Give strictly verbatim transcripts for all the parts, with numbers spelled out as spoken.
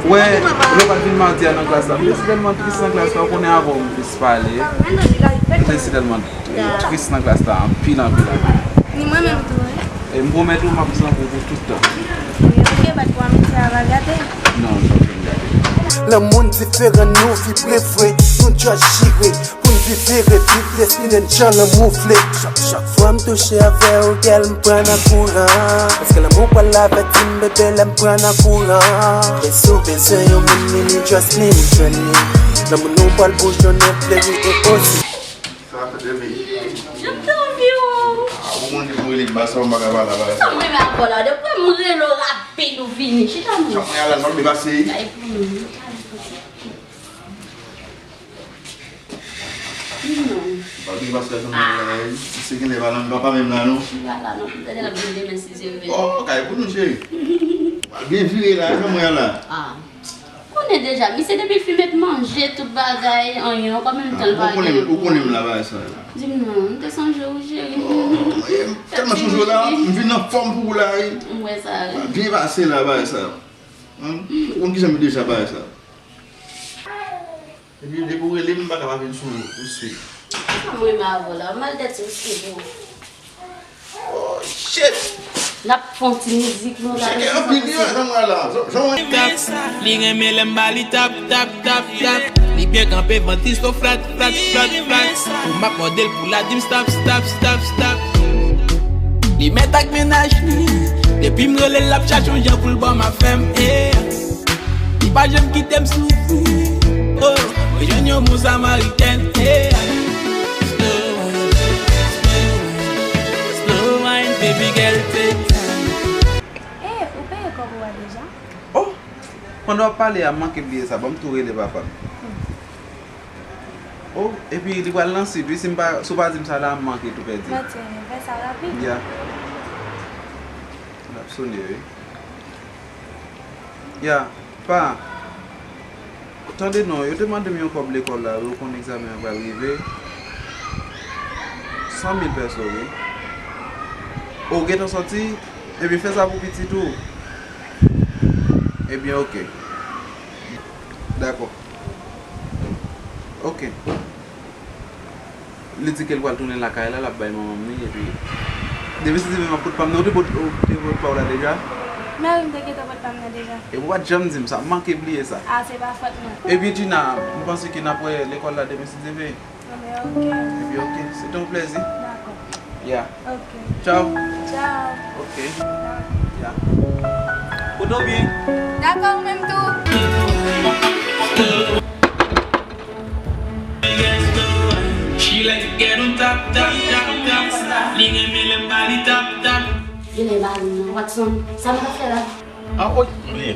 Wè, lè w pral vin madi a nan klas la, m te si tèlman tris nan klas la, ou konnen avè w m plis pale. M te si tèlman tris nan klas la, anpil, anpil, anpil. Ni mwen menm tou, wi. E m pwomèt ou, m ap zanmi w pou tout tan. Wi, ok, bat pou amitié a va gate. Non, sa w fè m gate. Lanmou n diferan, nou vibre vre, nou just jire. Pou n viv ere, viv destine n jan lanmou vle. Chak, chak fwa m touche avè w, gèl, m pran nan kouran. Paske lanmou pral avèti m, bebe, lè m pran nan kouran. E si w bezwen yon moun, ni, ni just ni, m jwenn li. Lanmou nou pral boujonnen, fleri e osi. Sa fè de mi. Jan m te anvi w. Ah, ou konn di pou rele m, ba sa, m pa ka pale, ba sa. Sa m renmen avè w la, depi m rele w rapid, ou vini. Chita non. Sa mwen ala, m ap depase. Ay, pou nou. Non. Ou pa vin pase la, janm la, si se genlè pa la, pa, pa menm la, non. Li pa la, non. Tande l ap vin demen, si Dye vle. Oh, kay pou nou, cheri. Ou al byen vire la, janm la. Ah. Konnen deja, misye depi l fin met manje, tout bagay, anyen, ankò menm tan l pa gen. Ou konnen m la, bagay sa. Di m non, m te sonje w, cheri. Oh, m tèlman sonje w la, m vin anfòm pou ou la, wi. M wè sa, wi. Byen pase la, bagay sa. Ou konn kijan m ye deja, bagay sa. Epi depi w rele m, m pa ka pa vin sou ou touswit. Sa m renmen avè w la, m al dèt riske pou ou. Oh, shit! N ap fè yon ti mizik, nou la. Cheke anpil, li andan mwen la. Jan mwen. Tap, li renmen lè m ba li tap, tap, tap, tap. Li byen kanpe, vanti so flat, flat, flat, flat. Pou m ap mòde l pou la di m stop, stop, stop, stop. Li mèt ak mennaj li. Depi m rele l, l ap chache yon jan pou l ban m afè m, eh. Li pa janm kite m soufri. Oh, mwen jwenn yon bon Samariten, eh. Slow wine, slow wine, slow wine, baby girl, take time. Eh, ou peye kòb ou a deja? Oh, pandan w ap pale a, m manke bliye sa. Ban m tou rele papa m. Hmm. Oh, epi li pral nan sid, wi, si m pa, si w pa di m sa la, m manke tou pèdi. Mwen di, fè sa rapid. Ya. L ap sone, wi. Ya, pa. Tande non, yo te mande m yon kòb lekòl la, yo konn egzamen an pral rive. San mil pèso, wi. Ou gentan sòti? Ebyen, fè sa pou pitit ou. Ebyen, oke. Dakò. Oke. Li di ke l pral tounen lakay la, l ap bay manman m li, epi depi si Dye vle m ap pot pa m nan, ou te pot, ou te pot pa w la deja? Mè wi, m te gentan pot pa m nan deja. Epi w pa t janm di m sa, m manke bliye sa. A, se pa fòt mwen. Epi Gina, m panse ke n ap wè lekòl la demen si Dye vle. Anben, oke. Epi oke, se te yon plèzi. Dakò. Ya. Oke. Tchaw. Tchaw. Oke. Ya. Kote w byen? Dakò, ou menm tou. She like to get on top, top, top, top. Li renmen lè m ba li tap, tap. Vin nan bal mwen, Watson. Sa mwen ap fè la? Ah, wi, m bliye.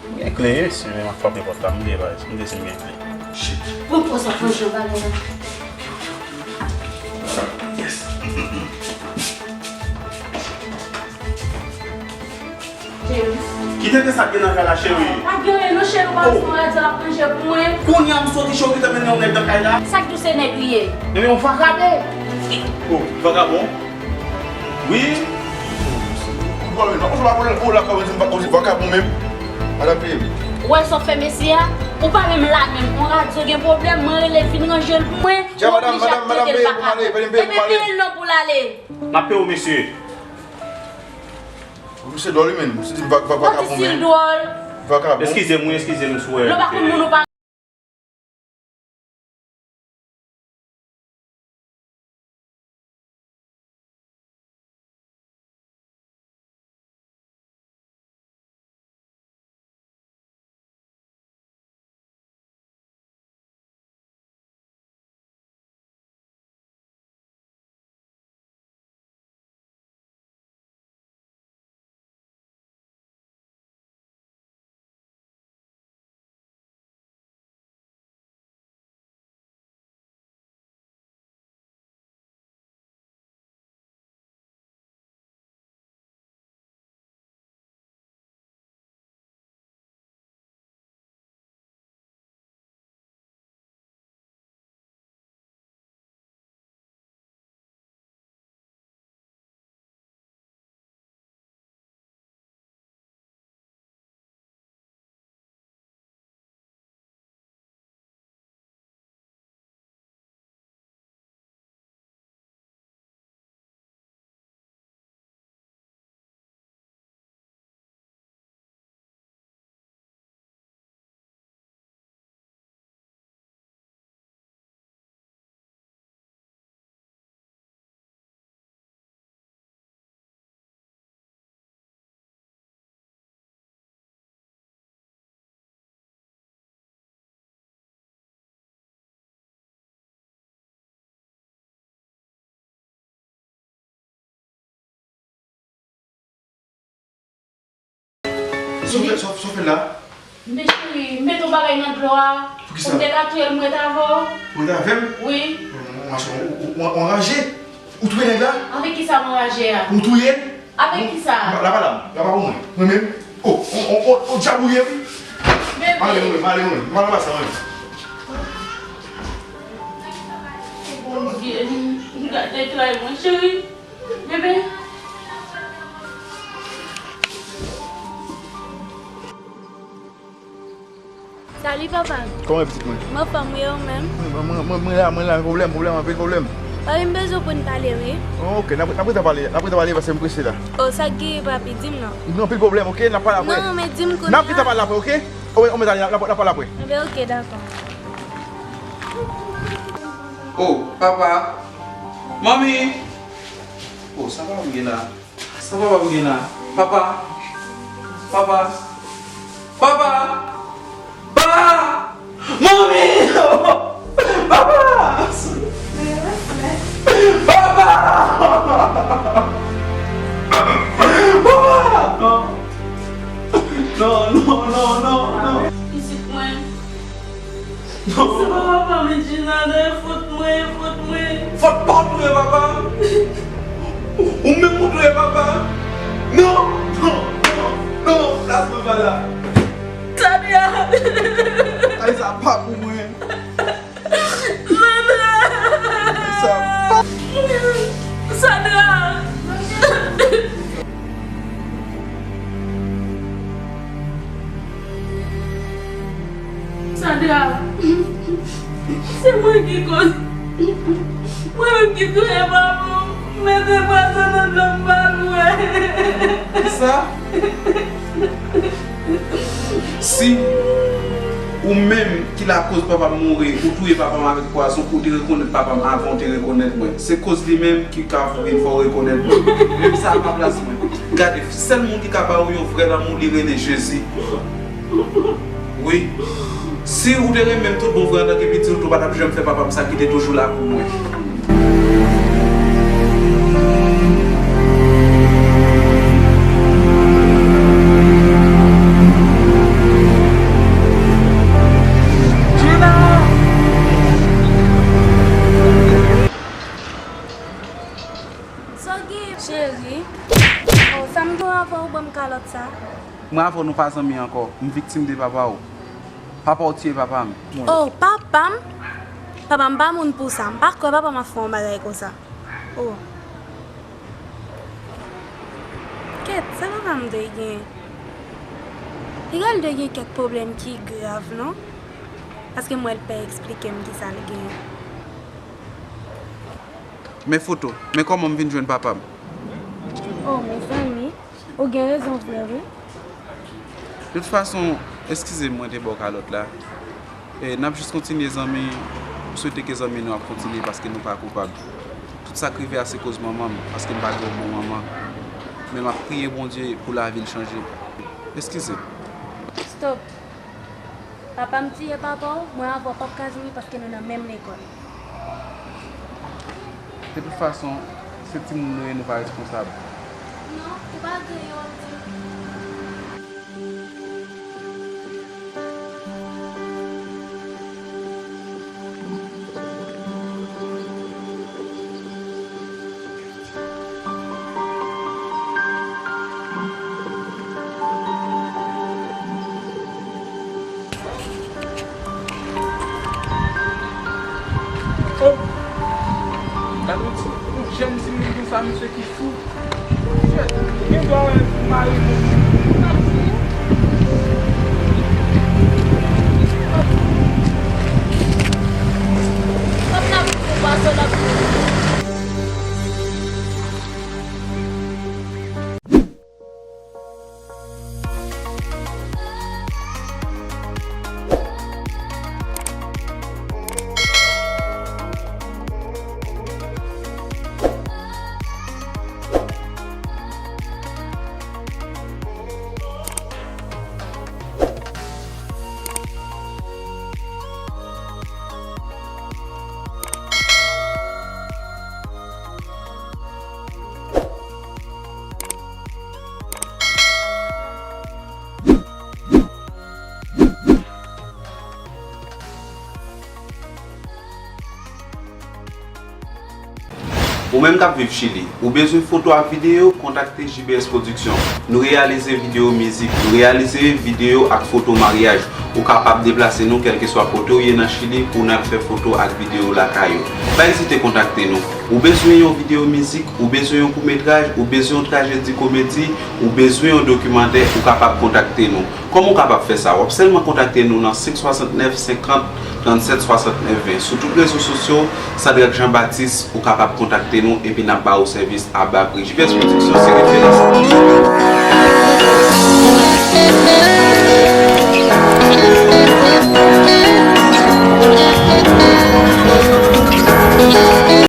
M gen kle, si men m ap frape pòt la, m bliye bagay, m bliye si m gen kle. Shit. Pran pòz sa, pran jan bagay la. Yes. Kite de sa k gen nan kay la, cheri. Pa gen anyen non, cheri, ou pa wè se yon radyo ap ranje pou mwen. Kounye a m soti, cheri, ou gentan mennen yon nèg nan kay la. Sa k di w se nèg li ye? Ebyen, yon vakabon. Oh, vakabon? Wi. Ou pa wè non, ou pa wè, ou la kòm di m pa, ou di vakabon menm. Madanm peye m. Ou wè sa w fè mesye a? Ou pa menm la menm. Yon radyo gen pwoblèm, mwen rele l vin ranje l pou mwen. Dja, ou madanm, oblije ap trete l vakabon. Ebyen, peye l non pou l ale. M ap peye w, mesye. Misye dwòl wi, menm. Misye di m va-, va-, vakabon, menm. Santi si l dwòl. Vakabon. Eskize m, wi, eskize m, si w wè. Lè w pa konn moun, ou pa Sa w fè, sa w, sa w fè la? Men cheri, m met yon bagay nan dlo a. Pou ki sa? Pou m te ka touye l, m ret avè w. Ou ret avè m? Wi. Ou, ou, ou, ou anraje? Ou touye nèg la? Avèk ki sa m anraje a? Ou touye l? Avèk ki sa? Bon, la pa la, la pa pou mwen. Mwen menm? Oh, oh, oh, oh, oh, dyab ou ye, wi. Bebe. M ale mwen, m ale mwen. M pa nan sa mwen. Bondye, gade tray mwen, cheri. Bebe. Salut papa. Kòman pitit mwen? M anfòm wi, ou menm? Mwen, mwen, mwen, mwen la, mwen la, pwoblèm, pwoblèm, anpil pwoblèm. Papi, m bezwen pou n pale wi. Oh, ok, n ap, n ap rete pale, n ap rete pale paske m prese la. Oh, sa k gen papi, di m non. Non, anpil pwoblèm, ok, n ap pale apre. Non, men di m kounye a. N ap rete pale apre, ok? Oh, men, oh, men, n ap, n ap pale apre. Enben, ok, dakò. Oh, papa. Manmi. Oh, sa papa m gen la? Sa papa m gen la? Papa. Papa. Papa. Pa! Manmi! Papa! Papa! Papa! Non, non, non, non, non. Pitit mwen. Non. Se pa papa m, Gina, non, e fòt mwen, e fòt mwen. Fòt pa w touye papa m? Ou menm ou touye papa m? Non, non, non, non, plas mwen pa la. Mwen menm ki touye papa m, mete pwazon nan dlo m, m pa bwè. Sa? Si ou menm ki lakoz papa m mouri, ou touye papa m avèk pwazon, ou te rekonèt papa m avan ou te rekonèt mwen. Se koz li menm ki ka vin fè w rekonèt mwen. Menm sa a pa plas mwen. Gade, sèl moun ki ka ba ou yon vrè lanmou, li rele Jezi. Wi. Si ou te renmen m tout bon vre antanke pitit ou, ou pa t ap janm fè papa m sa ki te toujou la pou mwen. Cheri, oh, sa m gen avè w, ban m kalòt sa. Mwen avè w nou pa zanmi ankò. M viktim de papa w. Papa w tiye papa m. Oh, papa m? Papa m pa moun pou sa. M pa kwè papa m ap fè yon bagay konsa. Oh. Kèt, sa papa m dwe gen? Li genlè dwe gen kèk pwoblèm ki grav, non? Paske m wè l pè eksplike m kisa l gen. Men foto, men kòman m vin jwenn papa m. Oh, mezanmi, ou gen rezon vre, wi. De tout fason, eskize m, mwen te ba w kalòt la. E, n ap jis kontinye zanmi, m swete ke zanmi nou ap kontinye paske nou pa koupab. Tout sa k rive a se koz manman m, paske m pa gen yon bon manman. Men m ap priye Bondye pou lavi l chanje. Eskize m. Stop. Papa m tiye papa w, mwen avè w p ap ka zanmi paske nou nan menm lekòl. De tout fason, se timoun nou ye, nou pa responsab. Non, ou pa gen yon di. Oh! Gade yon ti, yon jèn timoun konsa, mesye, ki fou. Shit, gen dwa wè l mare moun. Kòm n ap fou, pase n ap fou. Ou menm k ap viv Chili, ou bezwen foto ak videyo, kontakte J B S Production. Nou reyalize videyo mizik, nou reyalize videyo ak foto maryaj. Ou kapab deplase nou kèlkeswa kote w ye nan Chili pou n al fè foto ak videyo lakay ou. Pa ezite kontakte nou. Ou bezwen yon videyo mizik, ou bezwen yon kout metraj, ou bezwen yon trajedi komedi, ou bezwen yon dokimantè, ou kapab kontakte nou. Kòman w kapab fè sa? W ap sèlman kontakte nou nan senk swasantnèf senkant trannsèt swasantnèf ven. Sou tout rezo sosyo, Sadrac Jean Baptiste, ou kapab kontakte nou epi n ap ba ou sèvis a ba pri. J B S Production se referans.